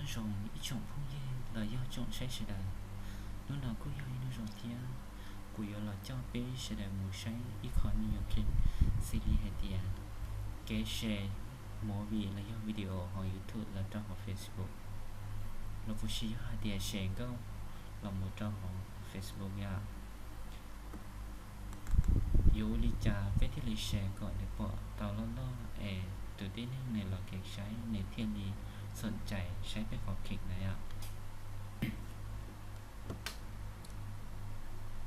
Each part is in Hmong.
Nyob zoo ib tsoom phooj ywg los yog tsoom saib sawv daws, hnub no kuj yog ib hnub zoo thiab kuv yuav los coj peb sawv daws mus saib ib qho me nyuam clip xws li hais tias kev share movie los yog video hauv YouTube los rau hauv Facebook, los puas tsis yog hais tias share nkauj los mus rau hauv Facebook yom. Yuav ua li cas peb thiaj li share kom nws pom tau loj loj es tus tib neeg nws los kev saib nws thiaj li xom cais saib peb qhov clip na yom.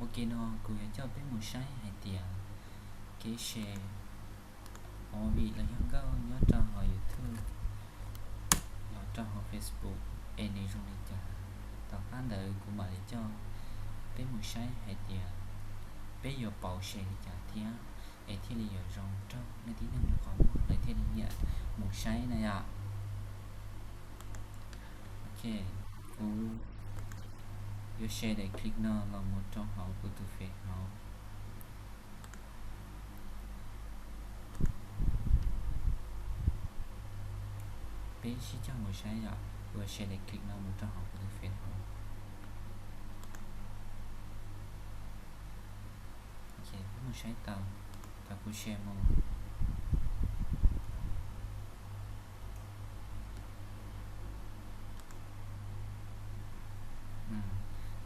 Ua ke no kuv yuav coj peb mus saib hais tias kev share movie los yog nkauj nyob rau hauv YouTube los rau hauv Facebook es nws zoo li cas. Tom qab ntawd kuv mam li coj peb mus saib hais tias peb yuav pauv share li cas thiab es thiaj li yuav zoo raug leej tib neeg lwm qhov muag lawv thiaj li nyiam mus saib na yom. Ok, kuv yuav share daim clip no los mus rau hauv kuv tus Face hauv. Peb sib cog mus saib yom, kuv yuav share daim clip no mus rau hauv kuv tus Face hauv. Ok, peb mus saib tau, thaum kuv share mus.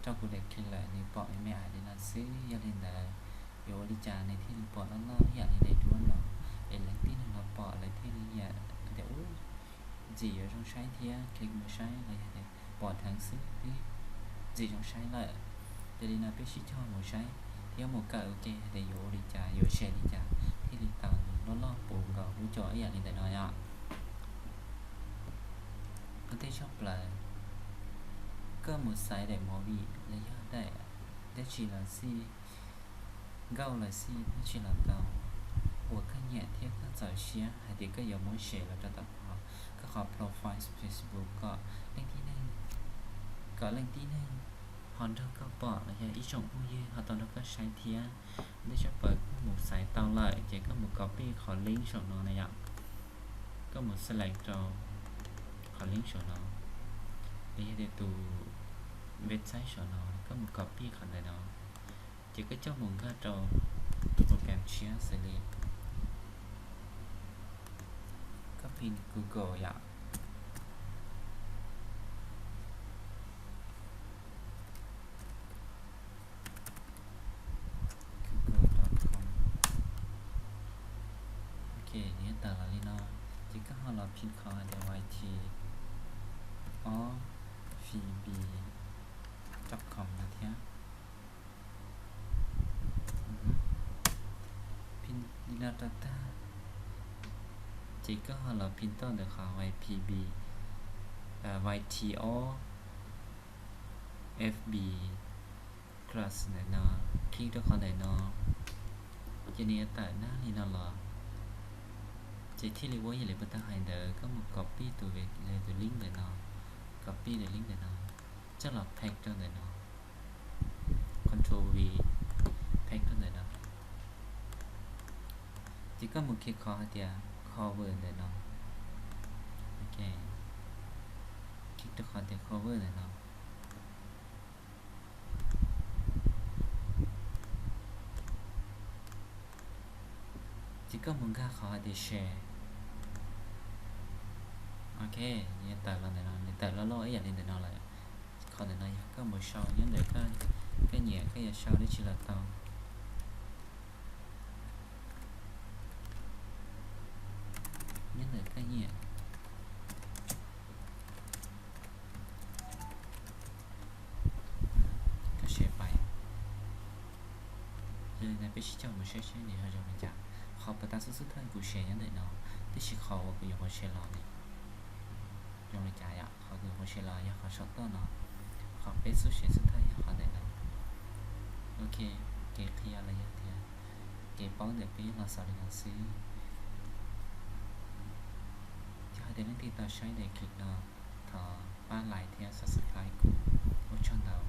Rau kuv daim clip lawm nws pom me me li no xwb, yog li ntawd yuav ua li cas nws thiaj li pom loj loj ib yam li daim duab no, es leej tib neeg los pom lawv thiaj li nyiam tias ub, ntxim yuav zoo saib thiab click mus saib los yog tias pom dheev xwb twb ntxim zoo saib lawm. Yog li no peb sib cog mus saib thiab mus kawm ua ke hais tias yuav ua li cas yuav share li cas thiaj li tau loj loj puv nkaus lub co ib yam li ntawm no yom. Ua ntej tshaj plaws, koj mus xaiv daim movie los yog daim dab tsi los xij, nkauj los xij dab tsi los tau uas koj nyiam thiab koj txaus siab hais tias koj yuav muab share los rau tom koj qhov profile Facebook kom leej tib neeg, kom leej tib neeg ho nrog koj pom los yog ib tsoom phooj ywg ho tau nrog koj saib thiab. Ua ntej tshaj plaws koj mus xaiv tau lawm ces koj mus copy qhov link saum no na yom. Koj mus select rau qhov link saum no, los yog tias tus website saum no, koj mus copy qhov ntawm no, ces koj coj mus nkag rau tus program tshiab xws li koj pin Google yom. Google dot com. Ok, nws tawm los li no, ces koj ho los pin qhov hais tias Y T O F B dot com no thiab. Pin li no rau tag, ces koj ho los pin tau ntawm qhov Y P B, Y T O F B class ntawm no, click rau qhov ntawm no, ces nws yuav tawm nab li no los, ces thiaj li ua yam li puag ta hais ntawd, koj mus copy tus, tus link ntawm no, copy tus link ntawm no, coj los paste rau ntawm no, control V, paste rau ntawm no. Ces koj mus click qhov hais tias cover ntawm no. Ok, click rau qhov tias cover ntawm no. Ces koj mus nkag qhov hais tias share. Ok, nws tawm los ntawm no, nws tawm loj loj ib yam li ntawm no lawm. Qhov ntawm no yog koj mus sau nyob ntawm koj, koj nyiam koj yuav sau dab tsi los tau. Nyob ntawm koj nyiam, koj share pais. Yog li ntawd peb sib cog mus saib seb nws ho zoo li cas. Qhov puag ta xub xub thawj kuv share nyob ntawm no, tiam sis qhov uas kuv nyuam qhuav share los ne zoo li cas yom. Qhov kuv nyuam qhuav share los yog qhov saum toj no, qhov peb xub share xub thawj yog qhov ntawm no. Ok, kev qhia los yog tias kev paub ntawm peb los xaus li no xwb. Yog hais tias leej twg tau saib daim clip no, thov pab like thiab subscribe kuv. Ua tsaug ntau.